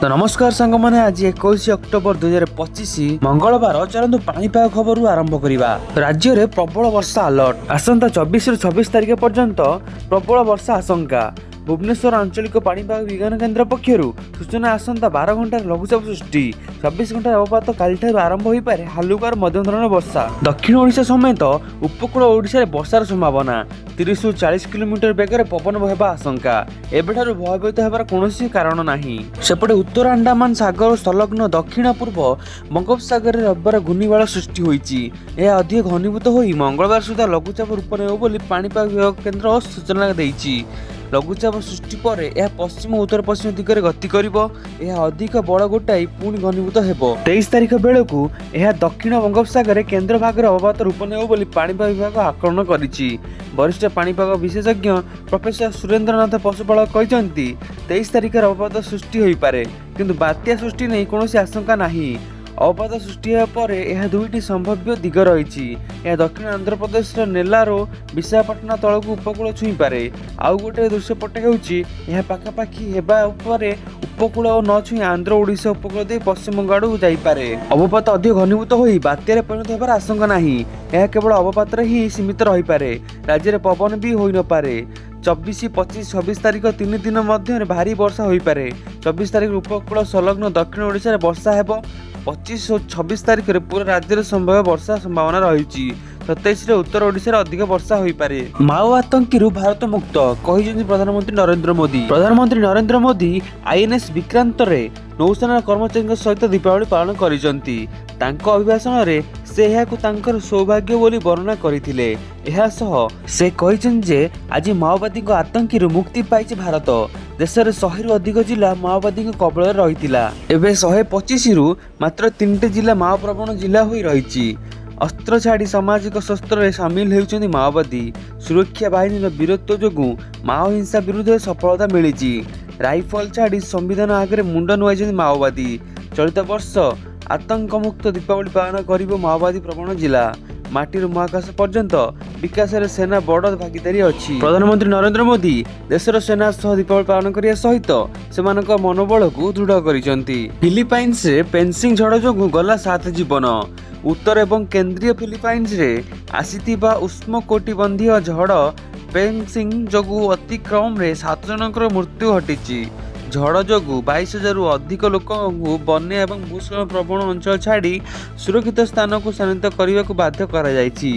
ତ ନମସ୍କାର ସାଙ୍ଗମାନେ, ଆଜି 21 ଅକ୍ଟୋବର 2025 ମଙ୍ଗଳବାର। ଚାଲନ୍ତୁ ପାଣିପାଗ ଖବରରୁ ଆରମ୍ଭ କରିବା। ରାଜ୍ୟରେ ପ୍ରବଳ ବର୍ଷା ଆଲର୍ଟ। ଆସନ୍ତା 24ରୁ 26 ତାରିଖ ପର୍ଯ୍ୟନ୍ତ ପ୍ରବଳ ବର୍ଷା ଆଶଙ୍କା। ଭୁବନେଶ୍ୱର ଆଞ୍ଚଳିକ ପାଣିପାଗ ବିଜ୍ଞାନ କେନ୍ଦ୍ର ପକ୍ଷରୁ ସୂଚନା। ଆସନ୍ତା 12 ଘଣ୍ଟାରେ ଲଘୁଚାପ ସୃଷ୍ଟି। 24 ଘଣ୍ଟାରେ ଅବପାତ। କାଲିଠାରୁ ଆରମ୍ଭ ହୋଇପାରେ ହାଲୁକାରୁ ମଧ୍ୟମ ଧରଣର ବର୍ଷା। ଦକ୍ଷିଣ ଓଡ଼ିଶା ସମେତ ଉପକୂଳ ଓଡ଼ିଶାରେ ବର୍ଷାର ସମ୍ଭାବନା। 30ରୁ 40 କିଲୋମିଟର ବେଗରେ ପବନ ହେବା ଆଶଙ୍କା। ଏବେଠାରୁ ଭୟଭୀତ ହେବାର କୌଣସି କାରଣ ନାହିଁ। ସେପଟେ ଉତ୍ତର ଆଣ୍ଡାମାନ ସାଗର ସଂଲଗ୍ନ ଦକ୍ଷିଣ ପୂର୍ବ ବଙ୍ଗୋପସାଗରରେ ରବିବାର ଘୂର୍ଣ୍ଣିବଳୟ ସୃଷ୍ଟି ହୋଇଛି। ଏହା ଅଧିକ ଘନୀଭୂତ ହୋଇ ମଙ୍ଗଳବାର ସୁଦ୍ଧା ଲଘୁଚାପ ରୂପ ନେବ ବୋଲି ପାଣିପାଗ ବିଭାଗ କେନ୍ଦ୍ର ସୂଚନା ଦେଇଛି। ଲଘୁଚାପ ସୃଷ୍ଟି ପରେ ଏହା ପଶ୍ଚିମ ଉତ୍ତର ପଶ୍ଚିମ ଦିଗରେ ଗତି କରିବ। ଏହା ଅଧିକ ବଳ ଗୋଟାଇ ପୁଣି ଘନୀଭୂତ ହେବ। 23 ତାରିଖ ବେଳକୁ ଏହା ଦକ୍ଷିଣ ବଙ୍ଗୋପସାଗରରେ କେନ୍ଦ୍ର ଭାଗରେ ଅବପାତ ରୂପ ନେବ ବୋଲି ପାଣିପାଗ ବିଭାଗ ଆକଳନ କରିଛି। ବରିଷ୍ଠ ପାଣିପାଗ ବିଶେଷଜ୍ଞ ପ୍ରଫେସର ସୁରେନ୍ଦ୍ରନାଥ ପଶୁପାଳକ କହିଛନ୍ତି, 23 ତାରିଖରେ ଅବପାତ ସୃଷ୍ଟି ହୋଇପାରେ, କିନ୍ତୁ ବାତ୍ୟା ସୃଷ୍ଟି ନେଇ କୌଣସି ଆଶଙ୍କା ନାହିଁ। ଅବପାତ ସୃଷ୍ଟି ହେବା ପରେ ଏହା ଦୁଇଟି ସମ୍ଭାବ୍ୟ ଦିଗ ରହିଛି। ଏହା ଦକ୍ଷିଣ ଆନ୍ଧ୍ରପ୍ରଦେଶର ନେଲ୍ଲୋର, ବିଶାଖାପାଟଣା ତଳକୁ ଉପକୂଳ ଛୁଇଁପାରେ। ଆଉ ଗୋଟିଏ ଦୃଶ୍ୟପଟ ହେଉଛି, ଏହା ପାଖାପାଖି ହେବା ପରେ ଉପକୂଳ ନ ଛୁଇଁ ଆନ୍ଧ୍ର ଓଡ଼ିଶା ଉପକୂଳ ଦେଇ ପଶ୍ଚିମବଙ୍ଗ ଆଡ଼କୁ ଯାଇପାରେ। ଅବପାତ ଅଧିକ ଘନୀଭୂତ ହୋଇ ବାତ୍ୟାରେ ପରିଣତ ହେବାର ଆଶଙ୍କା ନାହିଁ। ଏହା କେବଳ ଅବପାତରେ ହିଁ ସୀମିତ ରହିପାରେ। ରାଜ୍ୟରେ ପବନ ବି ହୋଇନପାରେ। 24, 25, 26 ତାରିଖ 3 ଦିନ ମଧ୍ୟରେ ଭାରୀ ବର୍ଷା ହୋଇପାରେ। 24 ତାରିଖ ଉପକୂଳ ସଂଲଗ୍ନ ଦକ୍ଷିଣ ଓଡ଼ିଶାରେ ବର୍ଷା ହେବ। 25 ଓ 26 ତାରିଖରେ ପୁରା ରାଜ୍ୟରେ ସମ୍ଭାବ୍ୟ ବର୍ଷା ସମ୍ଭାବନା ରହିଛି। 27ରେ ଉତ୍ତର ଓଡ଼ିଶାରେ ଅଧିକ ବର୍ଷା ହୋଇପାରେ। ମାଓ ଆତଙ୍କୀରୁ ଭାରତ ମୁକ୍ତ, କହିଛନ୍ତି ପ୍ରଧାନମନ୍ତ୍ରୀ ନରେନ୍ଦ୍ର ମୋଦି। ପ୍ରଧାନମନ୍ତ୍ରୀ ନରେନ୍ଦ୍ର ମୋଦି ଆଇଏନ୍ଏସ୍ ବିକ୍ରାନ୍ତରେ ନୌସେନା କର୍ମଚାରୀଙ୍କ ସହିତ ଦୀପାବଳି ପାଳନ କରିଛନ୍ତି। ତାଙ୍କ ଅଭିଭାଷଣରେ ସେ ଏହାକୁ ତାଙ୍କର ସୌଭାଗ୍ୟ ବୋଲି ବର୍ଣ୍ଣନା କରିଥିଲେ। ଏହା ସହ ସେ କହିଛନ୍ତି ଯେ ଆଜି ମାଓବାଦୀଙ୍କ ଆତଙ୍କୀରୁ ମୁକ୍ତି ପାଇଛି ଭାରତ। ଦେଶରେ 100ରୁ ଅଧିକ ଜିଲ୍ଲା ମାଓବାଦୀଙ୍କ କବଳରେ ରହିଥିଲା। ଏବେ 125ରୁ ମାତ୍ର ତିନିଟି ଜିଲ୍ଲା ମାଓପ୍ରବଣ ଜିଲ୍ଲା ହୋଇ ରହିଛି। ଅସ୍ତ୍ର ଛାଡ଼ି ସାମାଜିକ ଶସ୍ତ୍ରରେ ସାମିଲ ହେଉଛନ୍ତି ମାଓବାଦୀ। ସୁରକ୍ଷା ବାହିନୀର ବୀରତ୍ୱ ଯୋଗୁଁ ମାଓ ହିଂସା ବିରୁଦ୍ଧରେ ସଫଳତା ମିଳିଛି। ରାଇଫଲ ଛାଡ଼ି ସମ୍ବିଧାନ ଆଗରେ ମୁଣ୍ଡ ନୁଆଇଛନ୍ତି ମାଓବାଦୀ। ଚଳିତ ବର୍ଷ ଆତଙ୍କମୁକ୍ତ ଦୀପାବଳି ପାଳନ କରିବ ମାଓବାଦୀ ପ୍ରବଣ ଜିଲ୍ଲା। ମାଟିରୁ ମହାକାଶ ପର୍ଯ୍ୟନ୍ତ ବିକାଶରେ ସେନା ବଡ଼ ଭାଗିଦାରୀ ଅଛି। ପ୍ରଧାନମନ୍ତ୍ରୀ ନରେନ୍ଦ୍ର ମୋଦି ଦେଶର ସେନା ସହ ଦୀପାବଳି ପାଳନ କରିବା ସହିତ ସେମାନଙ୍କ ମନୋବଳକୁ ଦୃଢ଼ କରିଛନ୍ତି। ଫିଲିପାଇନ୍ସରେ ପେନ୍ସିଂ ଝଡ଼ ଯୋଗୁଁ ଗଲା ସାତ ଜୀବନ। ଉତ୍ତର ଏବଂ କେନ୍ଦ୍ରୀୟ ଫିଲିପାଇନ୍ସରେ ଆସିଥିବା ଉଷ୍ଣକଟିବନ୍ଧୀୟ ଝଡ଼ ପେନ୍ସିଂ ଯୋଗୁଁ ଅତି କମ୍ରେ ସାତ ଜଣଙ୍କର ମୃତ୍ୟୁ ଘଟିଛି। ଝଡ଼ ଯୋଗୁଁ 22,000ରୁ ଅଧିକ ଲୋକଙ୍କୁ ବନ୍ୟା ଏବଂ ଭୂସ୍ଖଳନ ପ୍ରବଣ ଅଞ୍ଚଳ ଛାଡ଼ି ସୁରକ୍ଷିତ ସ୍ଥାନକୁ ସ୍ଥାନାନ୍ତରିତ କରିବାକୁ ବାଧ୍ୟ କରାଯାଇଛି।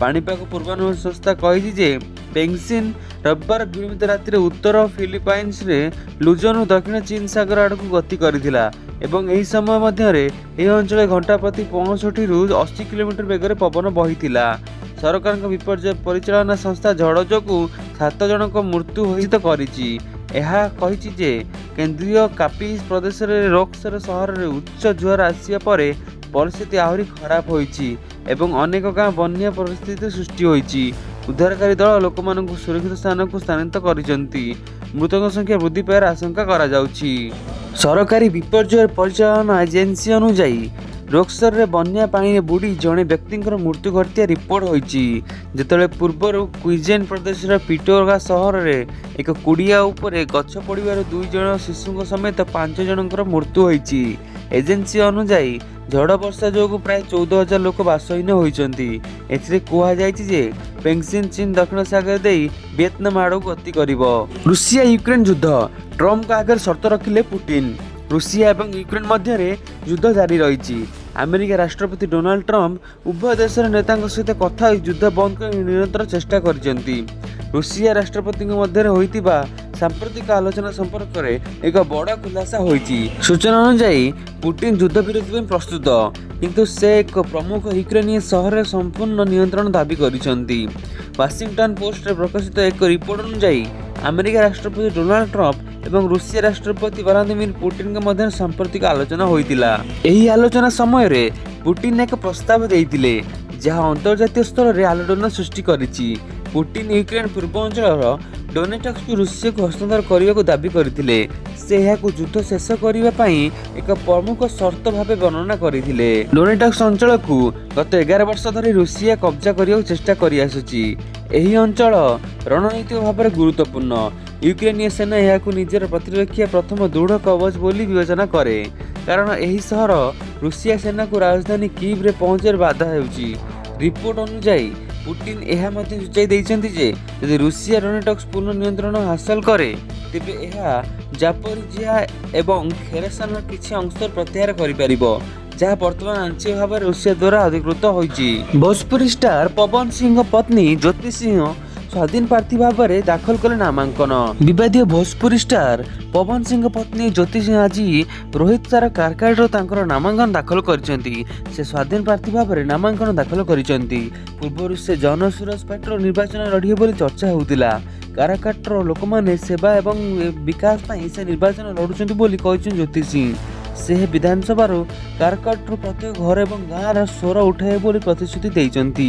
ପାଣିପାଗ ପୂର୍ବାନୁମାନ ସଂସ୍ଥା କହିଛି ଯେ ପେଙ୍ଗସିନ୍ ରବିବାର ବିଳମ୍ବିତ ରାତିରେ ଉତ୍ତର ଫିଲିପାଇନ୍ସରେ ଲୁଜନ ଓ ଦକ୍ଷିଣ ଚୀନ ସାଗର ଆଡ଼କୁ ଗତି କରିଥିଲା ଏବଂ ଏହି ସମୟ ମଧ୍ୟରେ ଏହି ଅଞ୍ଚଳରେ ଘଣ୍ଟା ପ୍ରତି 65ରୁ 80 କିଲୋମିଟର ବେଗରେ ପବନ ବହିଥିଲା। ସରକାରଙ୍କ ବିପର୍ଯ୍ୟୟ ପରିଚାଳନା ସଂସ୍ଥା ଝଡ଼ ଯୋଗୁଁ ସାତ ଜଣଙ୍କ ମୃତ୍ୟୁ ନିଶ୍ଚିତ କରିଛି। ଏହା କହିଛି ଯେ କେନ୍ଦ୍ରୀୟ କାପିଜ ପ୍ରଦେଶରେ ରୋକ୍ସର ସହରରେ ଉଚ୍ଚ ଜୁଆର ଆସିବା ପରେ ପରିସ୍ଥିତି ଆହୁରି ଖରାପ ହୋଇଛି ଏବଂ ଅନେକ ଗାଁ ବନ୍ୟା ପରିସ୍ଥିତି ସୃଷ୍ଟି ହୋଇଛି। ଉଦ୍ଧାରକାରୀ ଦଳ ଲୋକମାନଙ୍କୁ ସୁରକ୍ଷିତ ସ୍ଥାନକୁ ସ୍ଥାନାନ୍ତରିତ କରିଛନ୍ତି। ମୃତକଙ୍କ ସଂଖ୍ୟା ବୃଦ୍ଧି ପାଇବାର ଆଶଙ୍କା କରାଯାଉଛି। ସରକାରୀ ବିପର୍ଯ୍ୟୟ ପରିଚାଳନା ଏଜେନ୍ସି ଅନୁଯାୟୀ, ରୋକ୍ସରରେ ବନ୍ୟା ପାଣିରେ ବୁଡ଼ି ଜଣେ ବ୍ୟକ୍ତିଙ୍କର ମୃତ୍ୟୁ ଘଟିଥିବା ରିପୋର୍ଟ ହୋଇଛି, ଯେତେବେଳେ ପୂର୍ବରୁ କ୍ୱିଜେନ୍ ପ୍ରଦେଶର ପିଟୋଗା ସହରରେ ଏକ କୁଡ଼ିଆ ଉପରେ ଗଛ ପଡ଼ିବାରୁ ଦୁଇ ଜଣ ଶିଶୁଙ୍କ ସମେତ ପାଞ୍ଚ ଜଣଙ୍କର ମୃତ୍ୟୁ ହୋଇଛି। ଏଜେନ୍ସି ଅନୁଯାୟୀ, ଝଡ଼ ବର୍ଷା ଯୋଗୁଁ ପ୍ରାୟ 14,000 ଲୋକ ବାସହୀନ ହୋଇଛନ୍ତି। ଏଥିରେ କୁହାଯାଇଛି ଯେ ପେଙ୍ଗସିନ୍ ଚୀନ ଦକ୍ଷିଣ ସାଗର ଦେଇ ଭିଏତନାମ ଆଡ଼କୁ ଗତି କରିବ। ରୁଷିଆ ୟୁକ୍ରେନ ଯୁଦ୍ଧ, ଟ୍ରମ୍ପଙ୍କ ଆଗରେ ସର୍ତ୍ତ ରଖିଲେ ପୁଟିନ୍। ରୁଷିଆ ଏବଂ ୟୁକ୍ରେନ ମଧ୍ୟରେ ଯୁଦ୍ଧ ଜାରି ରହିଛି। ଆମେରିକା ରାଷ୍ଟ୍ରପତି ଡୋନାଲ୍ଡ ଟ୍ରମ୍ପ ଉଭୟ ଦେଶର ନେତାଙ୍କ ସହିତ କଥା ହୋଇ ଯୁଦ୍ଧ ବନ୍ଦ କରି ନିରନ୍ତର ଚେଷ୍ଟା କରିଛନ୍ତି। ରୁଷିଆ ରାଷ୍ଟ୍ରପତିଙ୍କ ମଧ୍ୟରେ ହୋଇଥିବା ସାମ୍ପ୍ରତିକ ଆଲୋଚନା ସମ୍ପର୍କରେ ଏକ ବଡ଼ ଖୁଲାସା ହୋଇଛି। ସୂଚନା ଅନୁଯାୟୀ, ପୁଟିନ୍ ଯୁଦ୍ଧବିରତି ପାଇଁ ପ୍ରସ୍ତୁତ, କିନ୍ତୁ ସେ ଏକ ପ୍ରମୁଖ ୟୁକ୍ରେନୀୟ ସହରରେ ସମ୍ପୂର୍ଣ୍ଣ ନିୟନ୍ତ୍ରଣ ଦାବି କରିଛନ୍ତି। ୱାଶିଂଟନ ପୋଷ୍ଟରେ ପ୍ରକାଶିତ ଏକ ରିପୋର୍ଟ ଅନୁଯାୟୀ, ଆମେରିକା ରାଷ୍ଟ୍ରପତି ଡୋନାଲ୍ଡ ଟ୍ରମ୍ପ ଏବଂ ରୁଷିଆ ରାଷ୍ଟ୍ରପତି ଭ୍ଲାଦିମିର ପୁଟିନଙ୍କ ମଧ୍ୟରେ ସାମ୍ପ୍ରତିକ ଆଲୋଚନା ହୋଇଥିଲା। ଏହି ଆଲୋଚନା ସମୟରେ ପୁଟିନ୍ ଏକ ପ୍ରସ୍ତାବ ଦେଇଥିଲେ, ଯାହା ଅନ୍ତର୍ଜାତୀୟ ସ୍ତରରେ ଆଲୋଡ଼ନ ସୃଷ୍ଟି କରିଛି। ପୁଟିନ୍ ୟୁକ୍ରେନ ପୂର୍ବ ଅଞ୍ଚଳର ଡୋନେଟସ୍କକୁ ରୁଷିଆକୁ ହସ୍ତାନ୍ତର କରିବାକୁ ଦାବି କରିଥିଲେ। ସେ ଏହାକୁ ଯୁଦ୍ଧ ଶେଷ କରିବା ପାଇଁ ଏକ ପ୍ରମୁଖ ସର୍ତ୍ତ ଭାବେ ବର୍ଣ୍ଣନା କରିଥିଲେ। ଡୋନେଟସ୍କ ଅଞ୍ଚଳକୁ ଗତ 11 ବର୍ଷ ଧରି ରୁଷିଆ କବ୍ଜା କରିବାକୁ ଚେଷ୍ଟା କରିଆସୁଛି। ଏହି ଅଞ୍ଚଳ ରଣନୈତିକ ଭାବରେ ଗୁରୁତ୍ୱପୂର୍ଣ୍ଣ, ୟୁକ୍ରେନୀୟ ସେନା ଏହାକୁ ନିଜର ପ୍ରତିରକ୍ଷା ପ୍ରଥମ ଦୃଢ଼ କବଚ ବୋଲି ବିବେଚନା କରେ, କାରଣ ଏହି ସହର ରୁଷିଆ ସେନାକୁ ରାଜଧାନୀ କିଭ୍ରେ ପହଞ୍ଚିବାରେ ବାଧା ହେଉଛି। ରିପୋର୍ଟ ଅନୁଯାୟୀ, ପୁଟିନ ଏହା ମଧ୍ୟ ସୂଚାଇ ଦେଇଛନ୍ତି ଯେ ଯଦି ରୁଷିଆ ଡୋନେଟସ୍କ ପୂର୍ଣ୍ଣ ନିୟନ୍ତ୍ରଣ ହାସଲ କରେ, ତେବେ ଏହା ଜାପୋରିଜିଆ ଏବଂ ଖେରସନର କିଛି ଅଂଶ ପ୍ରତ୍ୟାହାର କରିପାରିବ, ଯାହା ବର୍ତ୍ତମାନ ଆଂଶିକ ଭାବରେ ରୁଷିଆ ଦ୍ୱାରା ଅଧିକୃତ ହୋଇଛି। ଭୋଜପୁରୀ ଷ୍ଟାର ପବନ ସିଂହଙ୍କ ପତ୍ନୀ ଜ୍ୟୋତି ସିଂହ ସ୍ୱାଧୀନ ପ୍ରାର୍ଥୀ ଭାବରେ ଦାଖଲ କଲେ ନାମାଙ୍କନ। ବିବାଦୀୟ ଭୋଜପୁରୀ ଷ୍ଟାର ପବନ ସିଂହଙ୍କ ପତ୍ନୀ ଜ୍ୟୋତି ସିଂହ ଆଜି ରୋହିତାର କାରକାଡରୁ ତାଙ୍କର ନାମାଙ୍କନ ଦାଖଲ କରିଛନ୍ତି। ସେ ସ୍ୱାଧୀନ ପ୍ରାର୍ଥୀ ଭାବରେ ନାମାଙ୍କନ ଦାଖଲ କରିଛନ୍ତି। ପୂର୍ବରୁ ସେ ଜନ ସୁରଜ ପାର୍ଟିର ନିର୍ବାଚନ ଲଢ଼ିବେ ବୋଲି ଚର୍ଚ୍ଚା ହେଉଥିଲା। କାରାକାଟର ଲୋକମାନେ ସେବା ଏବଂ ବିକାଶ ପାଇଁ ସେ ନିର୍ବାଚନ ଲଢ଼ୁଛନ୍ତି ବୋଲି କହିଛନ୍ତି ଜ୍ୟୋତି ସିଂହ। ସେ ବିଧାନସଭାରୁ କାରକାଟରୁ ପ୍ରତ୍ୟେକ ଘର ଏବଂ ଗାଁର ସ୍ୱର ଉଠାଇବେ ବୋଲି ପ୍ରତିଶ୍ରୁତି ଦେଇଛନ୍ତି।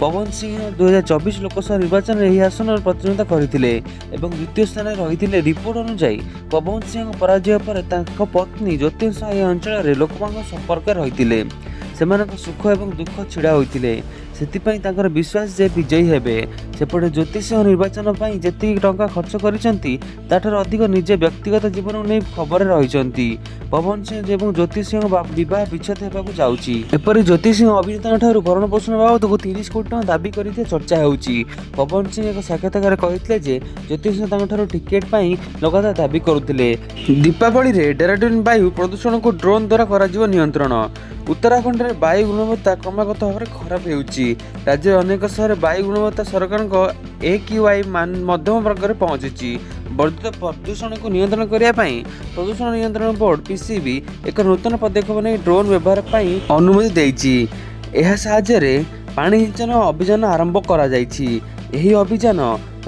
ପବନ ସିଂହ 2024 ଲୋକସଭା ନିର୍ବାଚନରେ ଏହି ଆସନରୁ ପ୍ରତିଦ୍ୱନ୍ଦ୍ୱିତା କରିଥିଲେ ଏବଂ ଦ୍ୱିତୀୟ ସ୍ଥାନରେ ରହିଥିଲେ। ରିପୋର୍ଟ ଅନୁଯାୟୀ, ପବନ ସିଂହଙ୍କ ପରାଜୟ ପରେ ତାଙ୍କ ପତ୍ନୀ ଜ୍ୟୋତି ସିଂହ ଏହି ଅଞ୍ଚଳରେ ଲୋକମାନଙ୍କ ସମ୍ପର୍କରେ ରହିଥିଲେ। ସେମାନଙ୍କ ସୁଖ ଏବଂ ଦୁଃଖ ଛିଡ଼ା ହୋଇଥିଲେ। ସେଥିପାଇଁ ତାଙ୍କର ବିଶ୍ୱାସ ଯେ ବିଜୟୀ ହେବେ। ସେପଟେ ଜ୍ୟୋତି ସିଂହ ନିର୍ବାଚନ ପାଇଁ ଯେତିକି ଟଙ୍କା ଖର୍ଚ୍ଚ କରିଛନ୍ତି, ତାଠାରୁ ଅଧିକ ନିଜ ବ୍ୟକ୍ତିଗତ ଜୀବନକୁ ନେଇ ଖବରରେ ରହିଛନ୍ତି। ପବନ ସିଂହ ଏବଂ ଜ୍ୟୋତି ସିଂହଙ୍କ ବିବାହ ବିଚ୍ଛେଦ ହେବାକୁ ଯାଉଛି। ଏପରି ଜ୍ୟୋତି ସିଂହ ଅଭିନେତାଙ୍କଠାରୁ ଭରଣପୋଷଣ ବାବଦକୁ 30 କୋଟି ଟଙ୍କା ଦାବି କରିଥିବା ଚର୍ଚ୍ଚା ହେଉଛି। ପବନ ସିଂହ ଏକ ସାକ୍ଷାତକାରରେ କହିଥିଲେ ଯେ ଜ୍ୟୋତି ସିଂହ ତାଙ୍କଠାରୁ ଟିକେଟ୍ ପାଇଁ ଲଗାତାର ଦାବି କରୁଥିଲେ। ଦୀପାବଳିରେ ଡେରାଡୁନ ବାୟୁ ପ୍ରଦୂଷଣକୁ ଡ୍ରୋନ୍ ଦ୍ୱାରା କରାଯିବ ନିୟନ୍ତ୍ରଣ। ଉତ୍ତରାଖଣ୍ଡରେ ବାୟୁ ଗୁଣବତ୍ତା କ୍ରମାଗତ ଭାବରେ ଖରାପ ହେଉଛି। ରାଜ୍ୟର ଅନେକ ସହରରେ ବାୟୁ ଗୁଣବତ୍ତା ସରକାରଙ୍କ ଏକ୍ୟୁଆଇ ମାନ ମଧ୍ୟମ ବର୍ଗରେ ପହଞ୍ଚିଛି। ବର୍ଦ୍ଧିତ ପ୍ରଦୂଷଣକୁ ନିୟନ୍ତ୍ରଣ କରିବା ପାଇଁ ପ୍ରଦୂଷଣ ନିୟନ୍ତ୍ରଣ ବୋର୍ଡ, ପିସିବି, ଏକ ନୂତନ ପଦକ୍ଷେପ ନେଇ ଡ୍ରୋନ୍ ବ୍ୟବହାର ପାଇଁ ଅନୁମତି ଦେଇଛି। ଏହା ସାହାଯ୍ୟରେ ପାଣି ସିଞ୍ଚନ ଅଭିଯାନ ଆରମ୍ଭ କରାଯାଇଛି। ଏହି ଅଭିଯାନ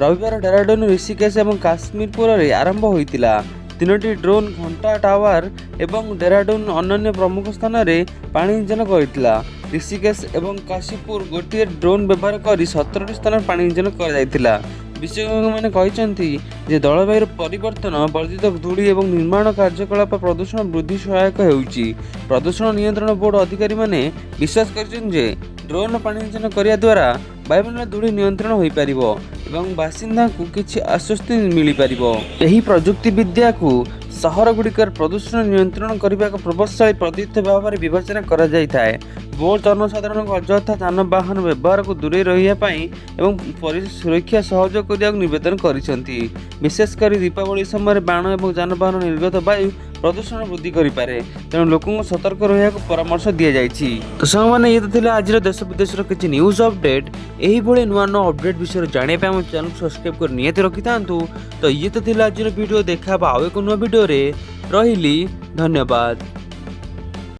ରବିବାର ଡେରାଡୁନ, ଋଷିକେଶ ଏବଂ କାଶୀପୁରରେ ଆରମ୍ଭ ହୋଇଥିଲା। ତିନୋଟି ଡ୍ରୋନ୍ ଘଣ୍ଟା ଟାୱାର ଏବଂ ଡେରାଡୁନ ଅନ୍ୟାନ୍ୟ ପ୍ରମୁଖ ସ୍ଥାନରେ ପାଣି ସିଞ୍ଚନ କରିଥିଲା। ଋଷିକେଶ ଏବଂ କାଶୀପୁର ଗୋଟିଏ ଡ୍ରୋନ୍ ବ୍ୟବହାର କରି 17ଟି ସ୍ଥାନରେ ପାଣି ସିଞ୍ଚନ କରାଯାଇଥିଲା। ବିଶେଷଜ୍ଞମାନେ କହିଛନ୍ତି ଯେ ଜଳବାୟୁର ପରିବର୍ତ୍ତନ, ବର୍ଦ୍ଧିତ ଧୂଳି ଏବଂ ନିର୍ମାଣ କାର୍ଯ୍ୟକଳାପ ପ୍ରଦୂଷଣ ବୃଦ୍ଧି ସହାୟକ ହେଉଛି। ପ୍ରଦୂଷଣ ନିୟନ୍ତ୍ରଣ ବୋର୍ଡ ଅଧିକାରୀମାନେ ବିଶ୍ୱାସ କରିଛନ୍ତି ଯେ ଡ୍ରୋନ୍ ପାଣି ସିଞ୍ଚନ କରିବା ଦ୍ୱାରା ବାୟୁମଣ୍ଡଳ ଧୂଳି ନିୟନ୍ତ୍ରଣ ହୋଇପାରିବ ଏବଂ ବାସିନ୍ଦାଙ୍କୁ କିଛି ଆଶ୍ୱସ୍ତି ମିଳିପାରିବ। ଏହି ପ୍ରଯୁକ୍ତିବିଦ୍ୟାକୁ ସହରଗୁଡ଼ିକରେ ପ୍ରଦୂଷଣ ନିୟନ୍ତ୍ରଣ କରିବା ଏକ ପ୍ରଭାବଶାଳୀ ପଦକ୍ଷେପ ଭାବରେ ବିବେଚନା କରାଯାଇଥାଏ। ବୋର୍ଡ ଜନସାଧାରଣଙ୍କୁ ଅଯଥା ଯାନବାହନ ବ୍ୟବହାରକୁ ଦୂରେଇ ରହିବା ପାଇଁ ଏବଂ ପରିବେଶ ସୁରକ୍ଷା ସହଯୋଗ କରିବାକୁ ନିବେଦନ କରିଛନ୍ତି। ବିଶେଷ କରି ଦୀପାବଳି ସମୟରେ ବାଣ ଏବଂ ଯାନବାହନ ନିର୍ଗତ ବାୟୁ ପ୍ରଦୂଷଣ ବୃଦ୍ଧି କରିପାରେ। ତେଣୁ ଲୋକଙ୍କୁ ସତର୍କ ରହିବାକୁ ପରାମର୍ଶ ଦିଆଯାଇଛି। ତ ସାଙ୍ଗମାନେ, ଇଏ ତ ଥିଲା ଆଜିର ଦେଶ ବିଦେଶର କିଛି ନ୍ୟୁଜ୍ ଅପଡେଟ୍। ଏହିଭଳି ନୂଆ ନୂଆ ଅପଡେଟ୍ ବିଷୟରେ ଜାଣିବା ପାଇଁ ଆମ ଚ୍ୟାନେଲକୁ ସବସ୍କ୍ରାଇବ୍ କରି ନିହାତି ରଖିଥାନ୍ତୁ। ତ ଇଏ ତ ଥିଲା ଆଜିର ଭିଡ଼ିଓ। ଦେଖା ହେବ ଆଉ ଏକ ନୂଆ ଭିଡ଼ିଓରେ। ରହିଲି, ଧନ୍ୟବାଦ।